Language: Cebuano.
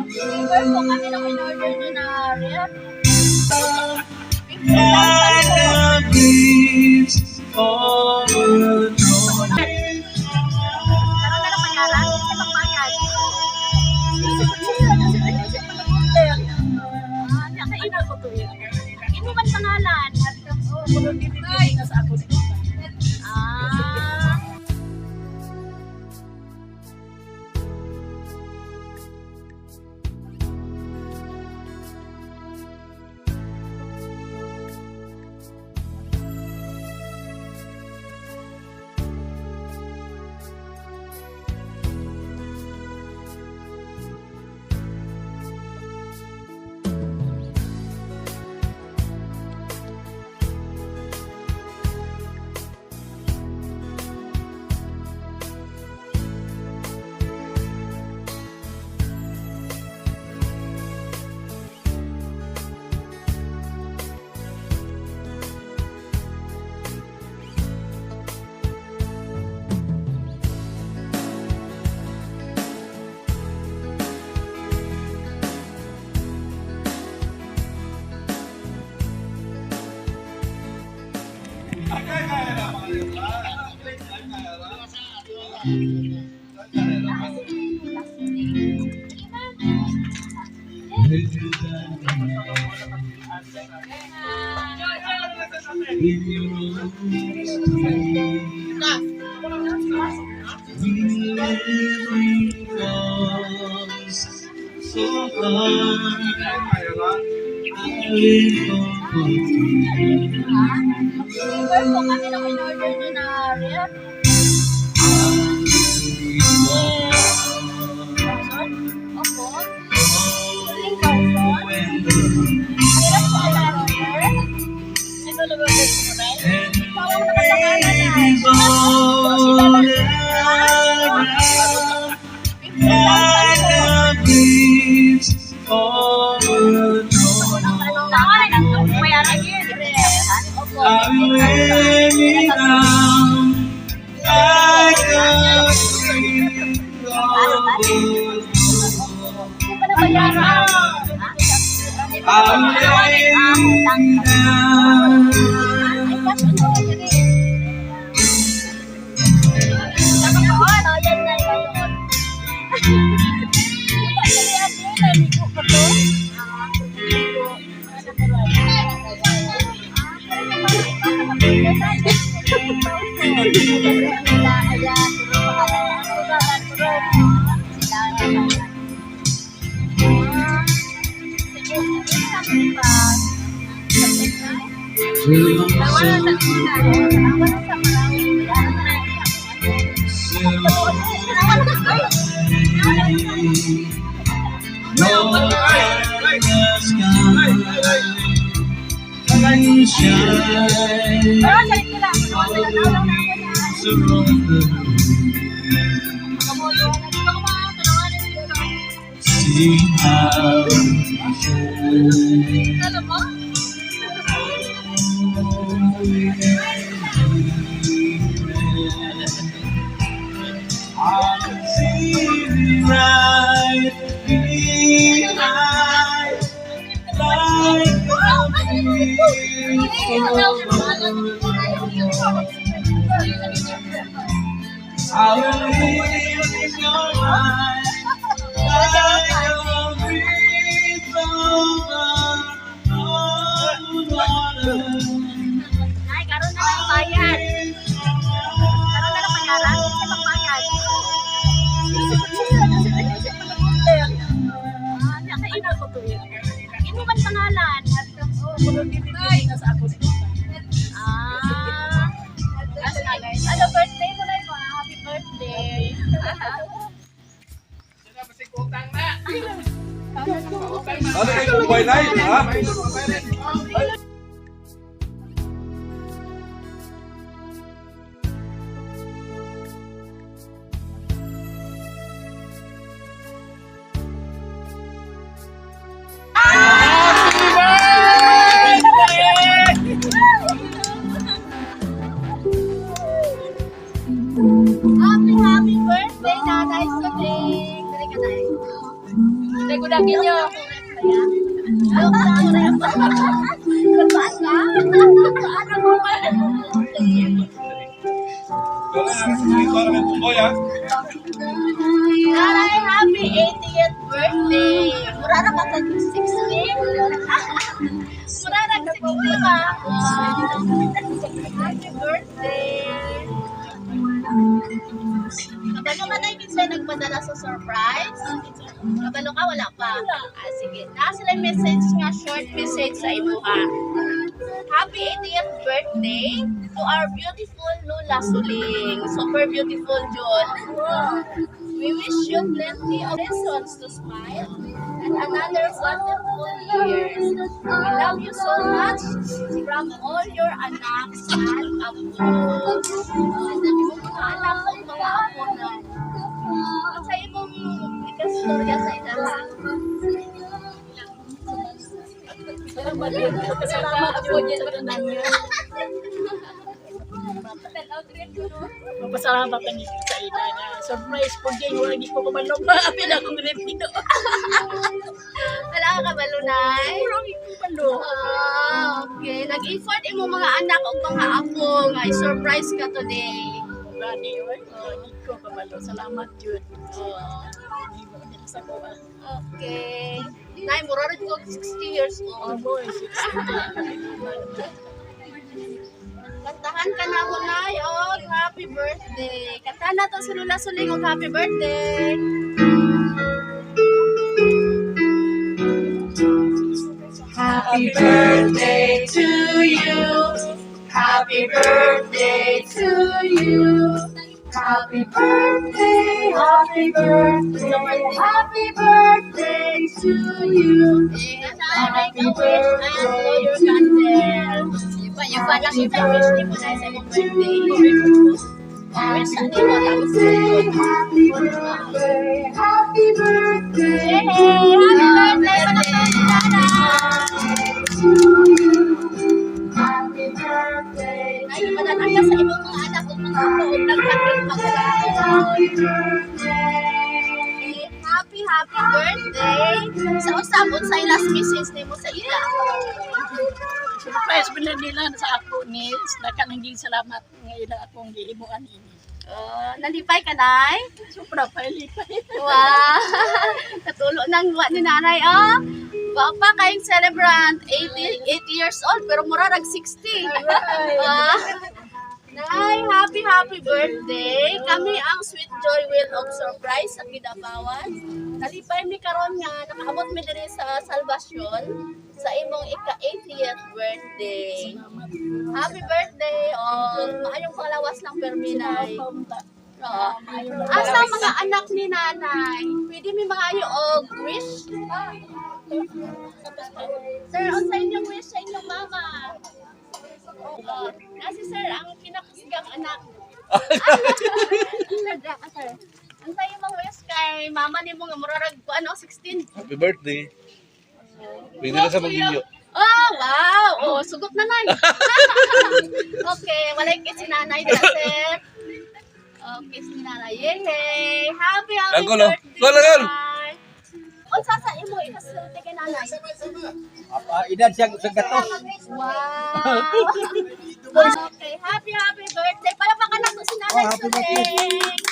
Silver po kami nung in-order niyo na ref. 50,000 Like po. a breeze over the Karon na lang bayaran? Sa magbayad. Imo man pangalan? Ah. In your arms, we never goes so far. I live for you. Silver po kami nung in-order niyo na ref. Thousand? Opo. 15,000? Meron po ka order? And rain is all around, like a breeze over the I will lay me down like a tree over I will lay me down. No the sky you shine around the see how you shine. I can see right behind like a I will live in your mind like a breeze over the water. Ay, karon na lang bayad. Karon na lang bayaran. Sa magbayad. Imo man pangalan? Ah. Ano birthday mo na mo? Happy birthday. Ano kayo mobile line, ha? Happy, happy birthday, Nanay Suling. Dali ka na. Budakin nyo. Boy, ha? Nanay, happy 80th birthday! Mura na ka sa 60? Mura na 60 ba? Wow. Happy birthday! Kabalo ka na yung nagpadala sa surprise? Kabalo ka? Wala pa? Ah, sige. Naa sila yung message nga, short message sa imo ha. Happy 80th birthday to our beautiful Lola Suling. Super beautiful, Jun. We wish you plenty of reasons to smile and another wonderful years. We love you so much from all your anaks and apo. Mga anak o mga apo na. At sa imong ikastorya sa ilaha. Salamat po sa tanan niyo. Magpasalamat kami sa ila nga surprise po gyud, wala gyud ko kabalo maapil akong rep dito. Wala ka kabalo, Nay? Wala gyud ko kabalo. Ah, okay. Nag-effort imo mga anak o mga apo nga i-surprise ka today. Gani oy, wala gyud ko kabalo. Salamat jud. Nimo nila sa kuha. Okay. Nay, mura rin ko 60 years Oh old. boy, 60. Kantahan ka na mo, Nay. Oh, happy birthday. Kantahan na to si Lula Suling og happy birthday. Happy birthday to you. Happy birthday to you. Happy birthday, happy birthday, happy birthday to you. Happy birthday and blow your candle. Yung pa wish ni mo na sa imong birthday. Wish Happy na nimo tapos birthday, happy birthday, happy birthday Yay! to Happy you. birthday mga nanay! To you. Happy birthday Ay, to ipadaan ka sa you. imong mga anak ug mga apo ug nagkapit pagkaon. Happy birthday. Happy, happy birthday! Sa usab, unsay last message nimo sa ila? Surprise pala nila sa ako ni nakanang salamat nga ila akong gihimuan ini. Oh, nalipay ka, Nay? Sobra pa lipay. Wow! Katulo ng luwa ni nanay, oh! Gwapa kayong celebrant, 80, 80 years old, pero mura rag 60. Wow. Nay, happy, happy birthday! Kami ang Sweet Joy Wheel of Surprise sa Kidapawan. Nalipay mi karon nga nakaabot mi diri sa Salvacion sa imong ika-80th birthday. Salamat. Happy birthday! Oh, maayong panglawas lang permi, Nay. Oo. Asa ang mga anak ni nanay? Pwede mi mga ayo og wish? Sir, unsa inyong wish sa inyong mama? Oo. Nasi sir, ang kinakusgang anak. Sir, dra ka, sir. Unsa imong wish kay mama nimo nga murarag ko ano 16? Happy birthday. Pwede na sa mag-video. Oh, wow! Oh, sugot na nay. Okay, walay kiss si nanay dira, sir. Okay, si nanay. Yay! Happy, happy Angkol, oh. birthday, Gol, gol. nay. Unsa sa imo ikasulti kay nanay? Apa, edad siya sa gatos. Wow! Okay, happy, happy birthday. Palakpakan nato si Nanay Oh, happy birthday. Suling.